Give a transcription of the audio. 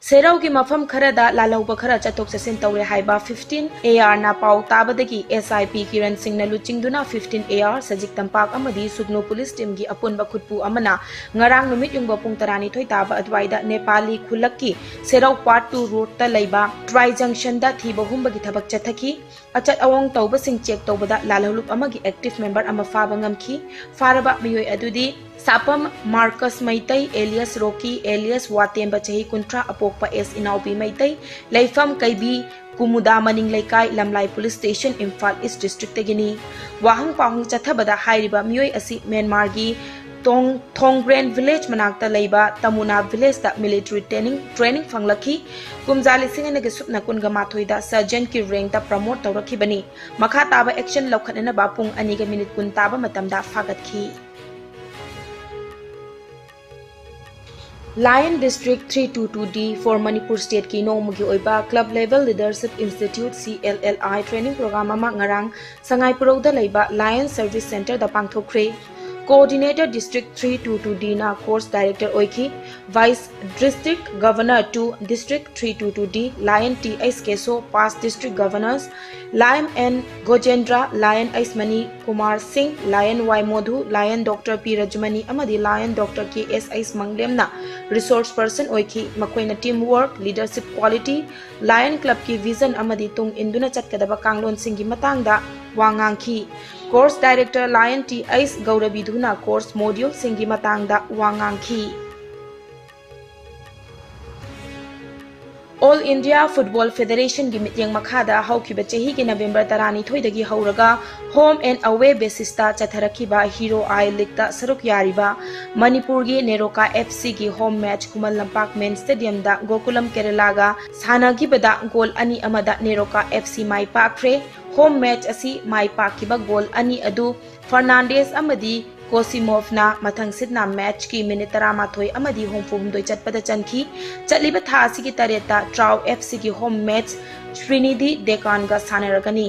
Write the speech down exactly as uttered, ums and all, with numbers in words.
ꯁꯦꯔꯧꯒꯤ ꯃꯐꯝ ꯈꯔꯗ ꯂꯥꯜꯍꯧꯕ ꯈꯔ ꯆꯠꯊꯣꯛ ꯆꯠꯁꯤꯟ ꯇꯧꯔꯦ ꯍꯥꯏꯕ fifteen A R ꯅ ꯄꯥꯎ ꯇꯥꯕꯗꯒꯤ S I P ꯀꯤꯔꯟ ꯁꯤꯡꯅ ꯂꯨꯆꯤꯡꯗꯨꯅ fifteen A R ꯁꯖꯤꯛ ꯇꯝꯄꯥꯛ ꯑꯃꯗꯤ ꯁꯨꯒꯅꯨ police team ꯒꯤ ꯑꯄꯨꯟꯕ ꯈꯨꯠꯄꯨ ꯑꯃꯅ ꯉꯔꯥꯡ ꯅꯨꯃꯤꯠ ꯌꯨꯡꯕ ꯄꯨꯡ ꯇꯔꯥꯅꯤꯊꯣꯏ ꯇꯥꯕ ꯑꯗꯨꯋꯥꯏꯗ ꯅꯦꯄꯥꯂꯤ ꯈꯨꯜꯂꯛꯀꯤ ꯁꯦꯔꯧ part two road ꯇ ꯂꯩꯕ ꯇ꯭ꯔꯥꯏ junction ꯗ ꯊꯤꯕ ꯍꯨꯝꯕꯒꯤ ꯊꯕꯛ ꯆꯠꯊꯈꯤ꯫ ꯑꯆꯠ ꯑꯋꯣꯡ ꯇꯧꯕꯁꯤꯡ check ꯇꯧꯕꯗ ꯂꯥꯜꯍꯧꯂꯨꯞ ꯑꯃꯒꯤ active member ꯑꯃ ꯐꯥꯕ ꯉꯝꯈꯤ꯫ ꯐꯥꯔꯕ ꯃꯤꯑꯣꯏ ꯑꯗꯨꯗꯤ ꯁꯥꯄꯝ ꯃꯥꯔꯀꯁ ꯃꯩꯇꯩ alias ꯔꯣꯀꯤ alias ꯋꯥꯇꯦꯝꯕ ꯆꯍꯤ ꯀꯨꯟꯊ꯭ꯔꯥ ꯑꯄꯣꯛꯄ ꯑꯦꯁ ꯏꯅꯥꯎꯄꯤ ꯃꯩꯇꯩ, ꯂꯩꯐꯝ ꯀꯩꯕꯤ ꯀꯨꯃꯨꯗꯥ ꯃꯅꯤꯡ ꯂꯩꯀꯥꯏ, ꯂꯝꯂꯥꯏ police station, Imphal East district ꯇꯒꯤꯅꯤ꯫ ꯋꯥꯍꯪ ꯄꯥꯎꯍꯪ ꯆꯠꯊꯕꯗ ꯍꯥꯏꯔꯤꯕ ꯃꯤꯑꯣꯏ ꯑꯁꯤ ꯃ꯭ꯌꯥꯟꯃꯥꯔꯒꯤ ꯇꯣꯡ-, ꯊꯣꯡꯕ꯭ꯔꯦꯟ village ꯃꯅꯥꯛꯇ ꯂꯩꯕ ꯇꯃꯨꯅꯥ village ꯇ military training, training ꯐꯪꯂꯛꯈꯤ꯫ ꯀꯨꯝꯖꯥ ꯂꯤꯁꯤꯡ ꯑꯅꯤꯒ ꯁꯨꯞꯅ ꯀꯨꯟꯒ ꯃꯥꯊꯣꯏꯗ sergeant ꯀꯤ rank ꯇ promote ꯇꯧꯔꯛꯈꯤꯕꯅꯤ꯫ ꯃꯈꯥ ꯇꯥꯕ action ꯂꯧꯈꯠꯅꯅꯕ ꯄꯨꯡ ꯑꯅꯤꯒ minute ꯀꯨꯟ ꯇꯥꯕ ꯃꯇꯝꯗ ꯐꯥꯒꯠꯈꯤ꯫ Lion District three two two D for Manipur State ꯀꯤ ꯅꯣꯡꯃꯒꯤ ꯑꯣꯏꯕ Club Level Leadership Institute, C L L I, training program ꯑꯃ ꯉꯔꯥꯡ ꯁꯉꯥꯏꯄꯨꯔꯧꯗ ꯂꯩꯕ Lion Service Center ꯗ ꯄꯥꯡꯊꯣꯛꯈ꯭ꯔꯦ꯫ Coordinator District three two two D ꯅ course director ꯑꯣꯏꯈꯤ꯫ Vice District Governor to District three two two D, Lion T H Keso, past District Governors, Lion N Gojendra, Lion H Mani Kumar Singh, Lion Y Modhu, Lion Doctor P Rajmani ꯑꯃꯗꯤ Lion Doctor K S H ꯃꯪꯂꯦꯝꯅ resource person ꯑꯣꯏꯈꯤ꯫ ꯃꯈꯣꯏꯅ team work, leadership quality, Lion Club ꯀꯤ vision ꯑꯃꯗꯤ ꯇꯨꯡ ꯏꯟꯗꯨꯅ ꯆꯠꯀꯗꯕ ꯀꯥꯡꯂꯣꯟꯁꯤꯡꯒꯤ ꯃꯇꯥꯡꯗ ꯋꯥ ꯉꯥꯡꯈꯤ꯫ Course Director Lion T H ꯒꯧꯔꯕꯤꯙꯨꯅ course module ꯁꯤꯡꯒꯤ ꯃꯇꯥꯡꯗ ꯋꯥ ꯉꯥꯡꯈꯤ꯫ All India Football Federation ꯒꯤ ꯃꯤꯠꯌꯦꯡ ꯃꯈꯥꯗ ꯍꯧꯈꯤꯕ ꯆꯍꯤꯒꯤ November ꯇꯔꯥꯅꯤꯊꯣꯏꯗꯒꯤ ꯍꯧꯔꯒ home and away basis ꯇ ꯆꯠꯊꯔꯛꯈꯤꯕ Hero I League ꯇ ꯁꯔꯨꯛ ꯌꯥꯔꯤꯕ ꯃꯅꯤꯄꯨꯔꯒꯤ ꯅꯦꯔꯣꯀꯥ F C ꯒꯤ home match Khuman Lampak main stadium ꯗ ꯒꯣꯀꯨꯂꯝ ꯀꯦꯔꯂꯥꯒ ꯁꯥꯟꯅꯈꯤꯕꯗ goal ꯑꯅꯤ ꯑꯃꯗ ꯅꯦꯔꯣꯀꯥ F C ꯃꯥꯏ ꯄꯥꯛꯈ꯭ꯔꯦ꯫ Home match ꯑꯁꯤ ꯃꯥꯏ ꯄꯥꯛꯈꯤꯕ goal ꯑꯅꯤ ꯑꯗꯨ ꯐꯔꯅꯥꯟꯗꯦꯁ ꯑꯃꯗꯤ ꯀꯣꯁꯤꯃꯣꯐꯅ ꯃꯊꯪꯁꯤꯠꯅ match ꯀꯤ minute ꯇꯔꯥꯃꯥꯊꯣꯏ ꯑꯃꯗꯤ ꯍꯨꯝꯐꯨ ꯍꯨꯝꯗꯣꯏ ꯆꯠꯄꯗ ꯆꯟꯈꯤ꯫ ꯆꯠꯂꯤꯕ ꯊꯥ ꯑꯁꯤꯒꯤ ꯇꯔꯦꯠꯇ TRAU F C ꯒꯤ home match ꯁ꯭ꯔꯤꯅꯤꯙꯤ ꯗꯦꯀꯥꯟꯒ ꯁꯥꯟꯅꯔꯒꯅꯤ꯫